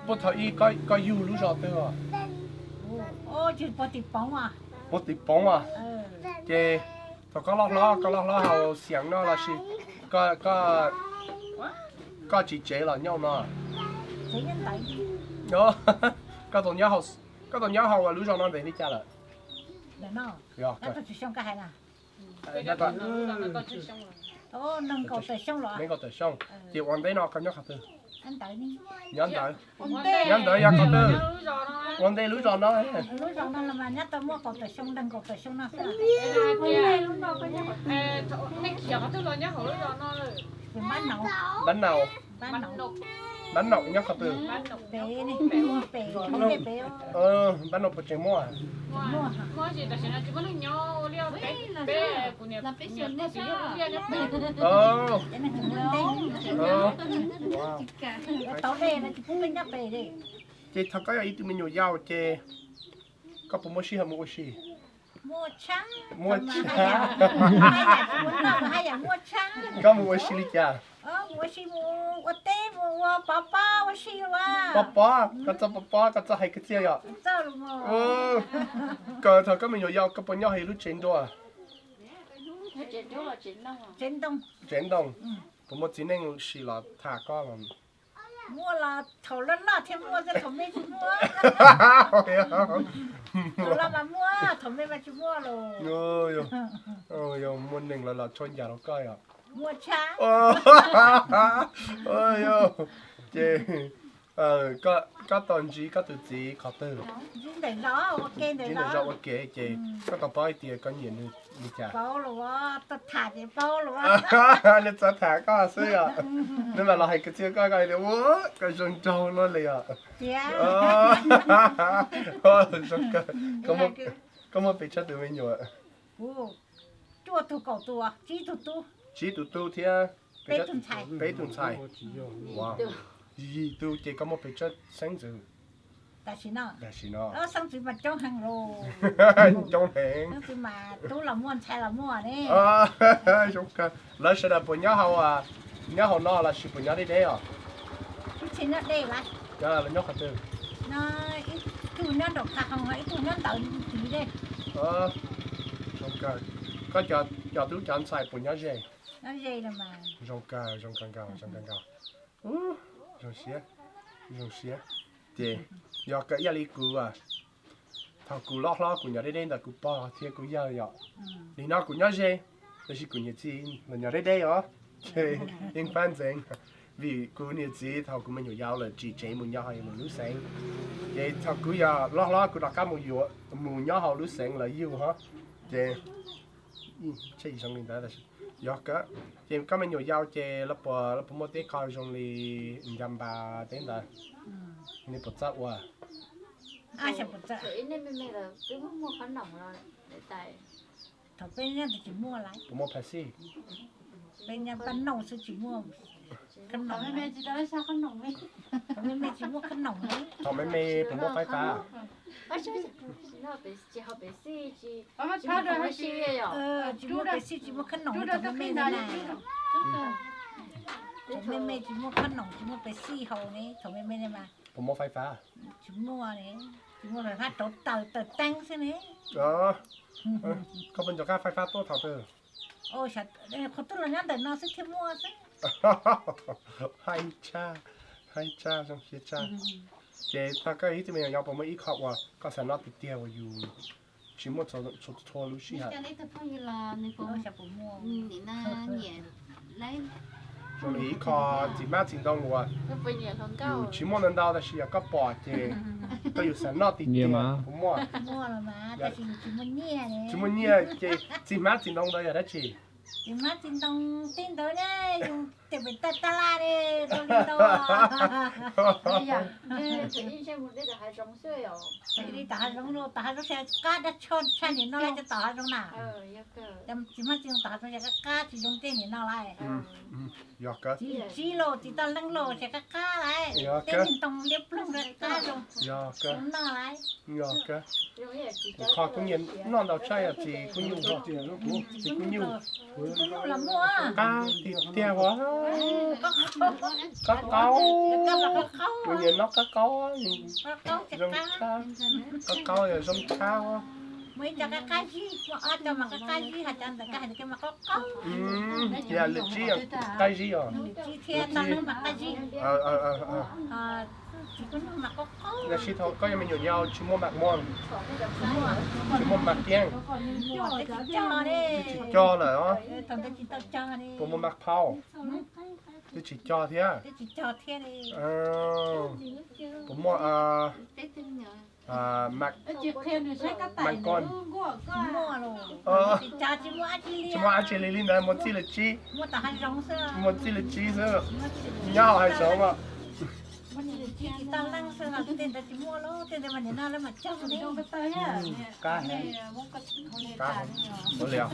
Puag thaum ub koj yug lub zos twg os? Puag Tim Poob os. Ces thaum koj loj hlob, koj loj hlob haus xiam no los sis koj tsis tsev los nyob no? Koj tau nyob haus lub zos no ntev li cas lawm? Nees nkaum tawm xyoo. Ces ua ntej no koj nyob qhov twg? Nyob ntawd. Nyob ntawd yog qhov twg? Ua ntej lub zos no. Npab Naum. Npab Naum nyob qhov twg? Npab Naum puas tseem muaj? Ces thaum koj yog ib tug me nyuam yaus ces koj puas muaj sij hawm mus ua si? Muaj tshaj. Koj mus ua si li cas? Mus ua si, mus ua teb, mus ua pov pob ua si. Pov pob, koj txawj pov pob, koj txawj hais kwv txhiaj yom? Koj thaum koj me nyuam yaus koj puas nyob hauv lub tsev nruas? Tsev ntoo. Puas muaj txiv neej sim los tham koj? Muaj los thaum loj loj thiaj muaj, thaum me tsis muaj. Thaum loj mas muaj, thaum me mas tsis muaj los. Yog muaj neeg los los tshuab ncas rau koj yom? Muaj tshaj. Ces koj tau ntsib koj tus txiv qhov twg? Ntsib ntawm zos, ua ke ntawm zos. Ua ke ces koj tau paub hais tias koj nyiam nws li cas? Paub los, tau tham ces paub los. Nws txawm tham koj xwb yom? Nws mam los hais kwv txhiaj koj, koj tias ua koj zoo nraug no li yom? Koj muaj pes tsawg tus me nyuam? Cuaj tus, kaum tus, tsib tus tub. Tsib tus tub thiab peb tus ntxhais. Yim tus ces koj muaj pes tsawg xeeb ntxwv? Tam sim no, xeeb ntxwv mas coob heev lauj. Coob heev. Xeeb ntxwv mas tub los muaj ntxhais los muaj ne. Zoo kawg. Lawv sawv daws puas nyob hauv, nyob hauv no los sis puas nyob deb deb os? Ib txhia nyob deb lawm. Lawv nyob qhov twg? Ib tug nyob nraum qab hoo, ib tug nyob ntawm tid deb. Zoo kawg. Koj cov tub cov ntxhais puas nyob ze? Zoo kawg, zoo kawg nkaus, zoo kawg nkaus. Zoo siab, zoo siab. Ces yog kawg ib yam li kuv, thaum kuv loj hlob kuv nyob deb deb ntawm kuv pog thiab kuv yawg yom. Nim no kuv nyob ze, tab sis kuv niam txiv los nyob deb deb os. Ces yeej fab ntxeev, vim kuv niam txiv thaum kuv me nyuam yaus lawm tsis tsev mus nyob hauv lub xeev. Ces thaum kuv yog loj hlob kuv rov qab mus nyob hauv lub xeev lawv yug hos. Ces tsheb zoo li ntawd, yog kawg. Ces koj me nyuam yaus ces lawv puas, lawv puas muaj tej qho zoo li Nca Npas tej ntawd? Nws puas txawj ua? Puas muaj phaj xij? Thaum me me puas muaj faib fab? Tsis muaj pes xij, tsis muaj khab noom, thaum me me ne. Thaum me me tsis muaj khab noom, tsis muaj pes xij haus ne, thaum me me ne mas. Puas muaj faib fab? Tsis muaj ne, tsis muaj faib fab, rauv taws, taws teeb xwb ne. Koj puas nco qab faib fab tuaj thaum twg? Qhov twg los nyob ntawm no xwb thiaj muaj xwb. Haib tshaj, haib tshaj, zoo siab tshaj. Ces thaum koj ib tug me nyuam yaus puas muaj ib qho uas koj xav noj tiag tiag uas yus tsis muaj txhua lub sij hawm? Zoo li ib qho txiv hmab txiv ntoo uas yus tsis muaj ntau ntau tab sis yog koj pom ces koj yus xav noj tiag tiag puas muaj? Tsis muaj nyiaj ces txiv hmab txiv ntoo ntawd yog dab tsi? Txiv hmab txiv ntoo teb ntawd ne, yus tes pem tag tag laj ne, rau li ntau. Li tom hav zoov, tom hav zoov sab qab dab tsho tshaj nim no lawm cov tom hav zoov na. Txiv hmab txiv ntoo tom hav zoov sab qab qab tsis zoo tej nim no lawm. Txiv tsib los txiv toj leeb los sab qab qab lawm, tej niag ntoo liab ploog qab qab zoo, zoo noj lawm. Kuv qhov kuv nyiam noj ntau tshaj yog txiv kub nyuj. Txiv kub nyuj los muaj qab tiag tiag. Qaub qaub, kuv nyiam noj qaub qaub, zoo tshaj, qaub qaub yog zoo tshaj. Yam lwm tsib, qab zib os. Yog sib thaum koj yog me nyuam yaus tsis muaj mas muag, tsis muaj mas kiab, twb tsis cog lawm os. Puas muaj mas phauj? Twb tsis cog thiab. Puas muaj mas koj? Tsis muaj dab tsi li li ntawd, muaj txij lwm tsib, muaj txij lwm tsib xwb. Nyob hauv hav zoov os. Qab, qab, ua li os.